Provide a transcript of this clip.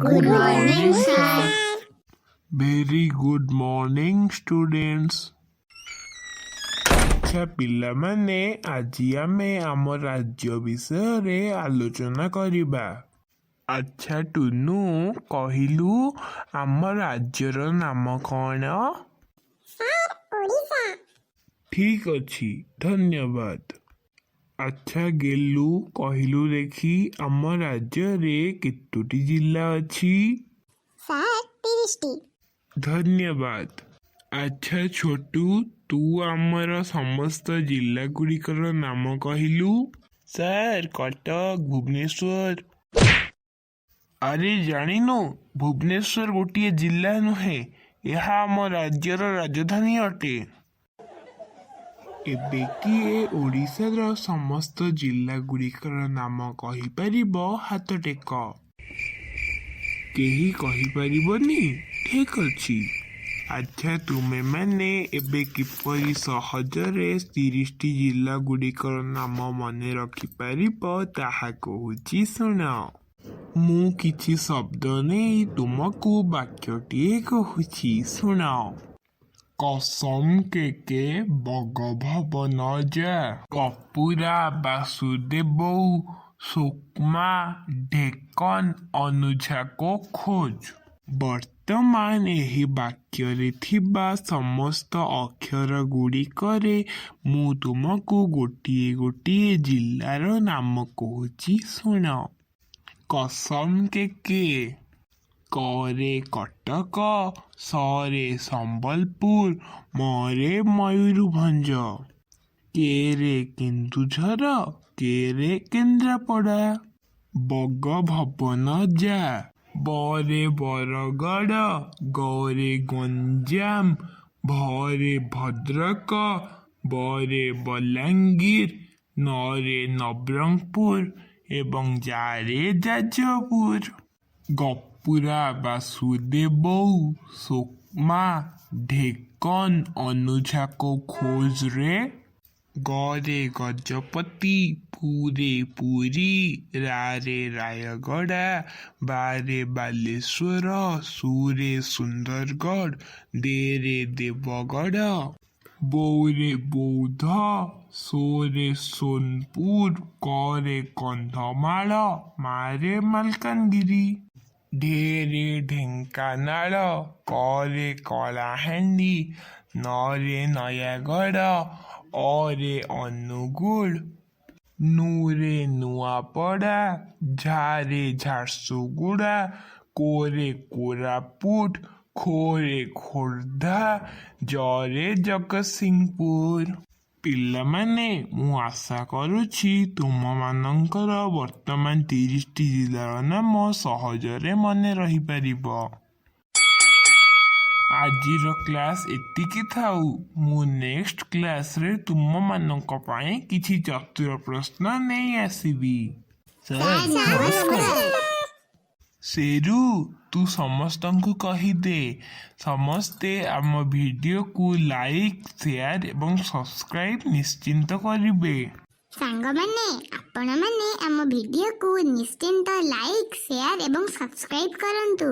Good morning, sir. Very good morning, students. ଆଚ୍ଛା ପିଲାମାନେ, ଆଜି ଆମେ ଆମ ରାଜ୍ୟ ବିଷୟରେ ଆଲୋଚନା କରିବା। ଆଚ୍ଛା ଟୁନୁ, କହିଲୁ, ଆମ ରାଜ୍ୟର ନାମ କ'ଣ? ସାର୍, ଓଡ଼ିଶା। ଠିକ୍ ଅଛି, ଧନ୍ୟବାଦ। ଆଚ୍ଛା ଗେଲୁ, କହିଲୁ ଦେଖି, ଆମ ରାଜ୍ୟରେ କେତୋଟି ଜିଲ୍ଲା ଅଛି? ସାର୍, 30ଟି। ଧନ୍ୟବାଦ। ଆଚ୍ଛା ଛୋଟୁ, ତୁ ଆମର ସମସ୍ତ ଜିଲ୍ଲା ଗୁଡ଼ିକର ନାମ କହିଲୁ। ସାର୍, କଟକ, ଭୁବନେଶ୍ୱର। ଆରେ ଜାଣିନୁ, ଭୁବନେଶ୍ୱର ଗୋଟିଏ ଜିଲ୍ଲା ନୁହେଁ, ଏହା ଆମ ରାଜ୍ୟର ରାଜଧାନୀ ଅଟେ। ଏବେ କିଏ ଓଡ଼ିଶାର ସମସ୍ତ ଜିଲ୍ଲା ଗୁଡ଼ିକର ନାମ କହିପାରିବ, ହାତ ଟେକ। କେହି କହିପାରିବନି? ଠିକ୍ ଅଛି। ଆଚ୍ଛା, ତୁମେମାନେ ଏବେ କିପରି ସହଜରେ 30ଟି ଜିଲ୍ଲା ଗୁଡ଼ିକର ନାମ ମନେ ରଖିପାରିବ, ତାହା କହୁଛି, ଶୁଣ। ମୁଁ କିଛି ଶବ୍ଦ ନେଇ ତୁମକୁ ବାକ୍ୟଟିଏ କହୁଛି, ଶୁଣ। କସମ କେକେ ବଗଭବନ ଯା, କପୁରା ବାସୁଦେବଉ ସୁକମା ଢେକନ ଅନୁଝାକୋ ଖୋଜ। ବର୍ତ୍ତମାନ ଏହି ବାକ୍ୟରେ ଥିବା ସମସ୍ତ ଅକ୍ଷର ଗୁଡ଼ିକରେ ମୁଁ ତୁମକୁ ଗୋଟିଏ ଗୋଟିଏ ଜିଲ୍ଲାର ନାମ କହୁଛି, ଶୁଣ। କସମ କେକେ, କରେ କଟକ, ସରେ ସମ୍ବଲପୁର, ମରେ ମୟୂରଭଞ୍ଜ, କେରେ କେନ୍ଦୁଝର, କେରେ କେନ୍ଦ୍ରାପଡ଼ା। ବଗଭବନ ଯା, ବରେ ବରଗଡ଼, ଗରେ ଗଞ୍ଜାମ, ଭରେ ଭଦ୍ରକ, ବରେ ବଲାଙ୍ଗୀର, ନରେ ନବରଙ୍ଗପୁର ଏବଂ ଜାରେ ଯାଜପୁର। ଗପୁରା ବାସୁଦେବଉ ସୁକମା ଢେକନ ଅନୁଝାକୋ ଖୋଜରେ ଗରେ ଗଜପତି, ପୁରେ ପୁରୀ, ରାରେ ରାୟଗଡ଼ା, ବାରେ ବାଲେଶ୍ୱର, ସୁରେ ସୁନ୍ଦରଗଡ଼, ଦେରେ ଦେବଗଡ଼, ବୌରେ ବୌଦ୍ଧ, ସୋରେ ସୋନପୁର, କରେ କନ୍ଧମାଳ, ମାରେ ମାଲକାନଗିରି, ଢେରେ ଢେଙ୍କାନାଳ, କରେ କଳାହାଣ୍ଡି, ନରେ ନୟାଗଡ଼, ଅରେ ଅନୁଗୁଳ, ନୁରେ ନୂଆପଡ଼ା, ଝାରେ ଝାରସୁଗୁଡ଼ା, କୋରେ କୋରାପୁଟ, ଖୋରେ ଖୋର୍ଦ୍ଧା, ଜରେ ଜଗତସିଂହପୁର। ପିଲାମାନେ, ମୁଁ ଆଶା କରୁଛି ତୁମମାନଙ୍କର ବର୍ତ୍ତମାନ 30ଟି ଜିଲ୍ଲାର ନାମ ସହଜରେ ମନେ ରହିପାରିବ। ଆଜିର କ୍ଲାସ୍ ଏତିକି ଥାଉ। ମୁଁ ନେକ୍ସଟ କ୍ଲାସ୍ରେ ତୁମମାନଙ୍କ ପାଇଁ କିଛି ଚତୁର ପ୍ରଶ୍ନ ନେଇ ଆସିବି। ସାର୍, ନମସ୍କାର। ସେରୁ, ତୁ ସମସ୍ତଙ୍କୁ କହିଦେ, ସମସ୍ତେ ଆମ ଭିଡ଼ିଓକୁ ଲାଇକ୍, ସେୟାର ଏବଂ ସବସ୍କ୍ରାଇବ୍ ନିଶ୍ଚିନ୍ତ କରିବେ। ସାଙ୍ଗମାନେ, ଆପଣମାନେ ଆମ ଭିଡ଼ିଓକୁ ନିଶ୍ଚିନ୍ତ ଲାଇକ୍, ସେୟାର ଏବଂ ସବସ୍କ୍ରାଇବ୍ କରନ୍ତୁ।